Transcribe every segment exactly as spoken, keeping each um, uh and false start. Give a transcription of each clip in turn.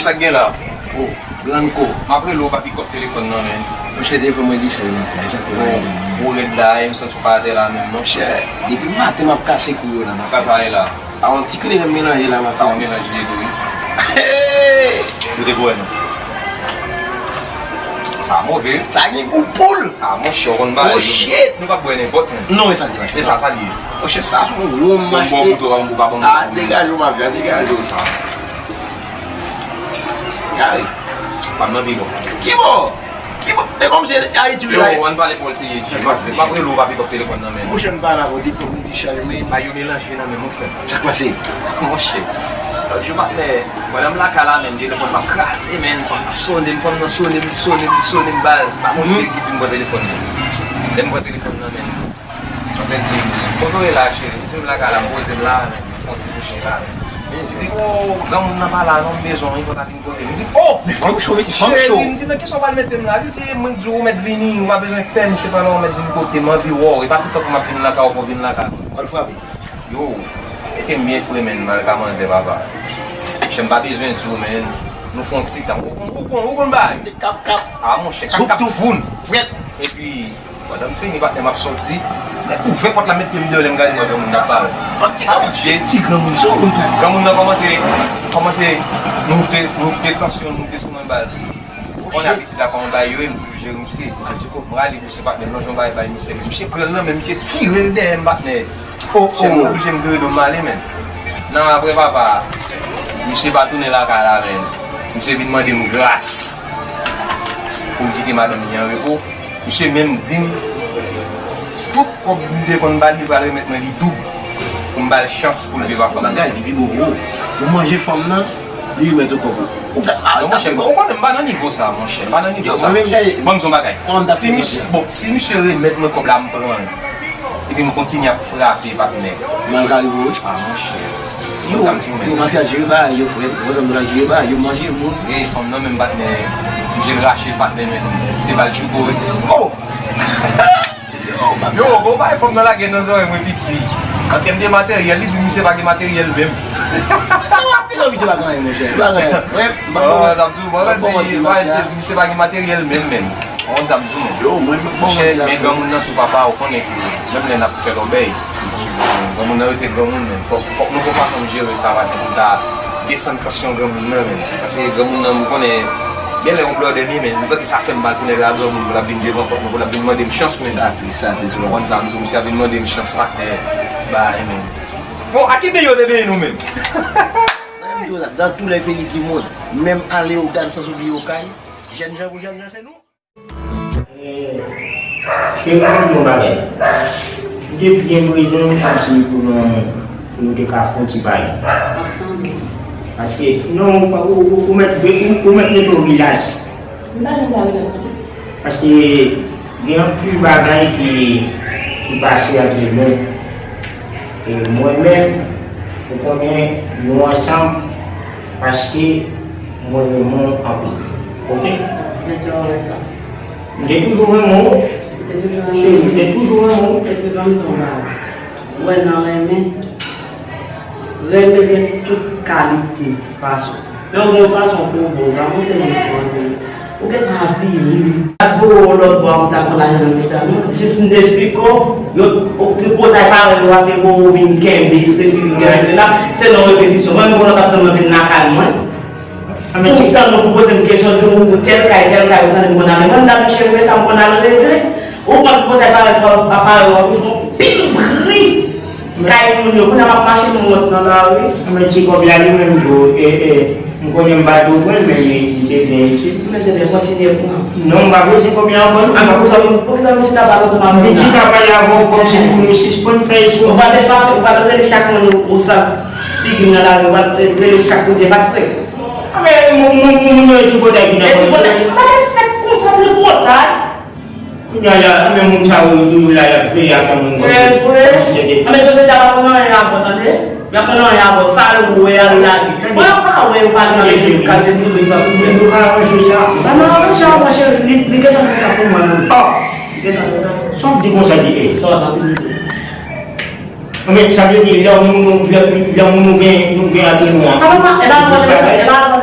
Sa k gen la? Oh, Grann Ko. M ap rele w pa pikòp telefòn nan, men. Monchè, telefòn mwen dichaj nan fè, sa k fè. Ou rèd la, e m santi w pa atè la menm, non. Monchè, depi maten m ap kase kou yo la, sa sa ye la. A yon ti kleren melanje la, sa w melanje li tou, wi. Yo te bwè, non. Sa move. Sa gen gou poul. Ah, monchè, w konn bagay yo. Oh, shit. Nou p ap bwè nenpòt, men. Non, e sa li ye. E sa, sa li ye. Monchè, sa se yon wonm m achte. Bon, bon, bon, bon, bon, bon. Ah, degaje w, mafya, degaje w. Sa. Gary. Pa m nan pi bon. Ki bò? Ki bò? E kòmsi Ayiti la. Yo, ann pale pòl serye, G. M ap rele w pa pikòp telefòn nan, men. Monchè, m pale avè w depi m dichaj, men. Bay yo melanje nan men m, mon frè. Sa k pase? Monchè. Lòt jou, patnè, pandan m lakay la, men, telefòn m ap kraze, men. Fanm nan ap sone m, fanm nan sone m, li sone m, li sone m, baz. Pa moun ki di m pran telefòn nan. Lè m pran telefòn nan, men. Mwen se di, "Kote w ye la, cheri?" M di, "M lakay la, m poze m la, men, m fè yon ti kouche la, men." Li di, "O, granmoun nan pa la non, m bezwen w, wi, fò w ta vin kote m." M di, "O!" Men fanm cho, mesye, fanm cho. Cheri, m di, "Nan kisa w pral mete m la?" Li di, "Mwen di w ou mèt vini, ou pa bezwen pè, misye pa la, ou mèt vin kote m, anvi wè w, e pa toutan pou m ap vin lakay ou, fò w vin lakay mwen." Al frape. Yo, mete m byen fre, men, m al ka manzè, papa. Monchè, m pa bezwen di w, men, nou fè yon ti tan. Ou konn, ou konn, ou konn bagay. Kap, kap. Ah, monchè, kap, kap, voun. Frèt. Epi, pandan m fini, patnè, m ap soti. Lè ouvè pòt la, met pye m deyò, lè m gade, m wè granmoun nan ap pale. Abitye. Ti granmoun sa, ou konn tou. Granmoun nan kòmanse, kòmanse moute, moute tansyon, moute sou mwen, baz. Ou konnen abitid la kòman bagay yo ye, m toujou jere misye. M rale misye, patnè, m lonje yon bagay bay misye, men misye pran l nan men, misye tire l dèyè m, patnè. Oh, oh. M oblije m vire do m ale, men. Nan apre papa, misye pa tounen lakay la, men. Misye vin mande m gras pou m kite madanm li an repo. Misye menm di m, tout kòb m te konn ba l, li pral remèt mwen li doub pou m ba l chans pou l viv ak fanm nan. Bagay, li pi bon pou ou. Ou manje fanm nan, li remèt ou kòb ou. Ou ka, ah, non, monchè, ou konnen m pa nan nivo sa, monchè. M pa nan nivo sa, monchè. Ban m di w yon bagay. Si misye, bon, si misye remèt mwen kòb la, m pran l. Epi m kontinye ap frape, patnè. Mal ka rive w. Ah, monchè. Yo, yo mafya jere bagay yo, frè. Yo zanmi la jere bagay yo, manje moun. E fanm nan menm, patnè, m jere rache, patnè, men se bal tchouko, wi. Oh! Yo, bon, bay fanm nan lage nan zòrèy mwen piti. An tèm de materyèl, li di misye pa gen materyèl menm. Ou ap pito piti pa gen anyen, monchè. Pa gen anyen. Mwen, m ap bon, m ap bon, m ap bon, m ap bon, misye pa gen materyèl menm, menm. Ou konn sa m di w, men. Yo, mwen, m ap bon, monchè, men granmoun nan tou, papa, ou konnen ke menm lè n ap fè lòbèy, granmoun nan rete granmoun, men. Fòk, fòk nou gon fason nou jere sa, patnè, pou n ta desann tansyon granmoun nan, men. Paske granmoun nan, m konnen, gen lè yon blòdè li, men, m santi sa fè m mal pou nèg la, granmoun, pou l ap vin devan pòt mwen, pou l ap vin mande m chans, men. Sa tris, sa tris, ou konn sa m di w, misye ap vin mande m chans, patnè, bay, men. Bon, a ki peyi yo te benyen nou menm? Nan tou lè peyi di mond, menm a Leyogàn san soti Okay, jèn jan pou jèn jan, se nou. Eh, cheri, ban m di w yon bagay. M te byen bezwen w kòmsi pou nou, pou nou te ka fè yon ti pale. Paske, non, ou, ou, ou mèt, ou, ou mèt mete w rilaks. M pa janm pa rilaks, non. Paske gen anpil bagay ki, ki pase ant nou. E mwen menm, ou konnen, nou ansanm, paske mwen renmen w anpil. Oke? Mwen te renmen sa. M te toujou renmen w. M te toujou renmen w. Cheri, m te toujou renmen w. M te toujou renmen w. Ou wè nan renmen, renmen gen tout kalite fason. Men ou gen yon fason pou ou bon, ou pa montre moun ki renmen w. Ou gentan ap vini. Ap voye w lòt bò a pou ta pran lajan misye a, non? Jis m te esplike w, yo, ou, ou ta parèt, yo pa te voye w vin kenbe, se vin kenbe, se la, se nan repetisyon. Mwen menm, konnen w t ap tann mwen vin lakay mwen. Pou w tann mwen pou poze m kesyon, di m ou tèl kay, tèl kay, ou tande m konn ale. Mwen, m ta di cheri, men sa m konn al regle. Ou konn pou tèt parèt, w ap pale, w ap fè yon pil bri. Kay moun yo, kounye a m ap mache, m wont nan lari. Men ti kòb la, li menm tou, e, e, m konnen m pa tou pran l, men li, li te byen itil. Men te byen, kontinye pran. Non, m pa bezwen kòb la ankò, non. A, poukisa, poukisa misye ta pale ansanm avè w la? Misye ta pale avè w kòmsi pou nou sispann fè sou. Ou pa te fache, ou pa te rele chak moun ou, ou sa figi m nan lari, ou pa te rele chak moun te bat frè. A, men moun, moun, moun, moun yo e tripotay ki nan kòb yo. E tripotay, pa te fèt konsa tripotay. Kounye a la, men moun sa yo toujou la, y ap veye afè moun kòm si se te. A, men sosyete a pa konn anyen avè w, tande? Y ap konn anyen avè w, sa yo wè a lage. Bon, yo pa wè, yo pa nan kalite sou sa. Yo pa wè sa. Ban nan anyen sa, monchè, li, li gentan fè sa pou mwen. Oh! Li gentan fè sa. Sa w ap di konsa, di, eh? Sa w ap di? Men sa vle di, lè moun nou, lè, lè moun nou gen, nou gen ant nou an. A, papa, e pa fòse, e pa fòse.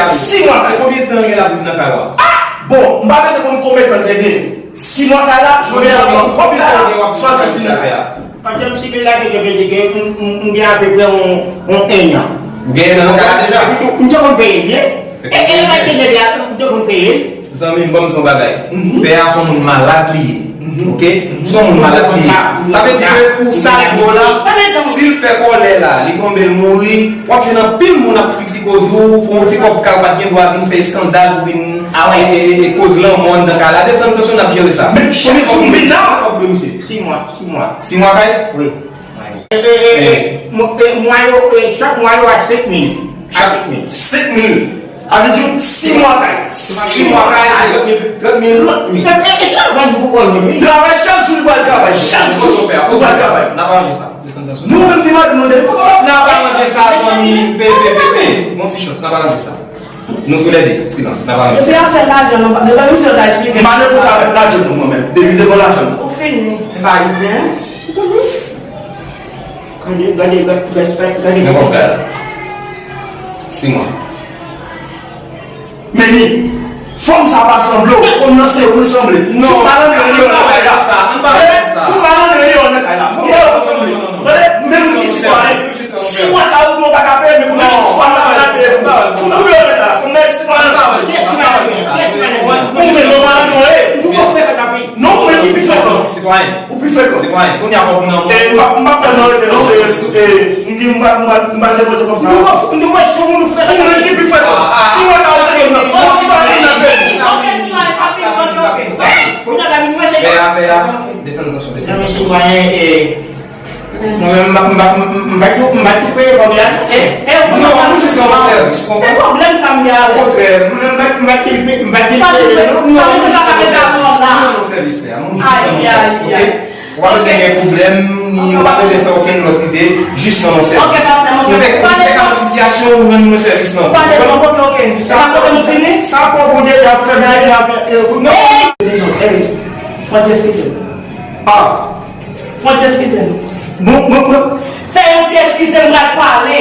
a tou. Sis mwa kay. Konbyen tan l gen l ap viv nan kay la? Bon, m pa bezwen konn konbyen tan l te gen. Sis mwa kay la, jodi a l ap pran kòb kay la, swa soti nan kay la. An tèm sivil la, te gen pete ke m, m, m gen apeprè yon, yon ennan. Ou gen ennan nan kay la deja? Epi tou, m te konn peye l byen. E, e, e, paske nèg la, m te konn peye l. Zanmi m, ban m di w yon bagay. Pè a se yon moun malad li ye. Oke? Se yon moun malad li ye. Sa vle di ke pou sa l ap di w la, si l fè kòlè la, li tonbe, l mouri, w ap jwenn anpil moun ap kritike w, di w pou yon ti kòb kay ou pa t gen dwa vin fè eskandal, pou vin e, e, e, koz lanmò anndan kay la. Desann, tansyon, n ap jere sa. Men chak kòb ou dwe misye. Sis mwa, sis mwa. Sis mwa kay? Wi. E, e, e, e, mwa yo, e, chak mwa yo a senk mil. A senk mil. Senk mil. A vle di sis mwa kay. Sis mwa kay a trant mil. Trant mil. E, e, e travay nou poko jwenn, wi. Travay chak jou, li pral travay. Chak jou, li pral travay. N ap aranje sa. Nou menm ki madanm nou, n ap aranje sa, zanmi. Pe, pe, pe, pe. Bon ti chans, n ap aranje sa. Nou toulède, silans, n ap aranjè sa. Depi afè lajan, nou pa, depi misye ta eksplike. M pa nan pou sa avèk lajan nou, mwen menm. Depi devan lajan nou. Ou fini. E pa izen. Gade, gade, gade, gade, gade. Nenpòt bagay. Siman. Meni, fanm sa pa sanble w, fanm nan se ou l sanble. Non, si w pa nan meri, yo nan kay la. Si w pa nan meri, yo nan kay la. Fanm nan sanble. Tande, nou menm nou ki sitwayen. Si w wè sa, ou di w pa ka peye, men pou nou sitwayen, pa ka peye. Fout ou deyò nan kay la. Fanm nan sitwayen, sanble. Kiyès ki pa nan meri? Kiyès ki pa nan meri? Ou menm, ou pa nan meri. Nou pa frekan, ta peye. Non, ou menm ki pi frekan. Sitwayen. Ou pi frekan. Sitwayen, kounye a fòk ou nan mwen. E, m pa, m pa fè nan rete non, e, e, m di m pa, m pa, m pa depoze kòb sa. Nou wè, nou wè, sou moun ou frekan. Ou menm ki pi frekan. Si mwen ta ou frekan, si mwen ta ou frekan. Kounye a la, vin manje. Pè a, pè a, desann tansyon, desann tansyon. Sitwayen, e, mwen, m pa, m pa, m pa, m pa tou, m pa tou peye kòb la. E, e, non, nou jis nan sèvis, ou konprann? Se pwoblèm sa m gen avè w. Okontrè, m pa, m pa, m pa tou peye, m pa tou peye. Sa vle di sa pa gen dakò la. Sèvis, pè a, nou jis nan sèvis, oke? Ou pa bezwen gen pwoblèm, ni ou pa bezwen fè okenn lòt ide, jis nan yon sèvis. Ok, patnè, ok. Ou fè, ou fè ka nan sitiyasyon, ou rann mwen sèvis nan. Ou pa bezwen kote okenn. Se pa kote nou fini? Sa pwòp ou deja fè, men la, e, ou non. Ey, fò w ti eskize m. Ah. Fò w ti eskize m. Bon, bon, bon. Fè yon ti eskize m, m pral pale.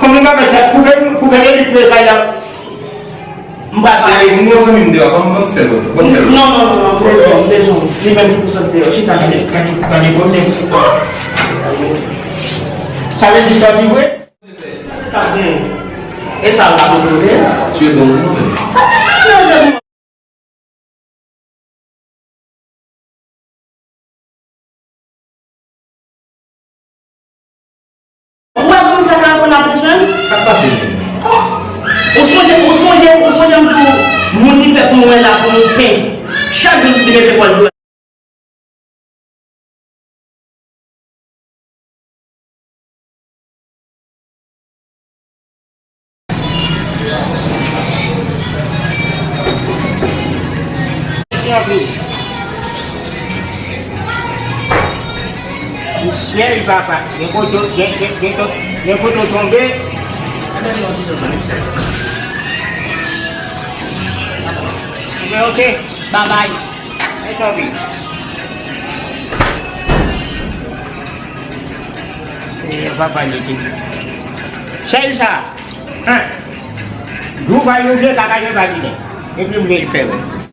Kòman m ka fè sa? Pou ke, pou ke li peye kay la. M pa pale. Cheri, m gon zanmi m deyò, ban m, ban m fè l, ban m fè l. Non, non, non, non, m bezwen, m bezwen. Li menm ki pou sot deyò, chita. Gade, gade, gade, bon, se, sa vle di sòti vre? Se t ap genyen. E sa l pa konprann. Tu es bon, non, men. Sa pa konprann. Ou wè moun sa ka konn ap bezwen? Sa k pase menm? Ou sonje, ou sonje, ou sonje m di w, moun li fè pou mwen la pou nou pen. Chak jou li mete kò l dwèt. Syèl papa, gen kote, gen, gen, gen kote, gen kote w tonbe. Ok, ok. Babay. Mèsi anpil. E, papa, li te. Sèl sa. Hein? Jou pa jou vle, kaka yo pa vle. Epi m vle l fè wè.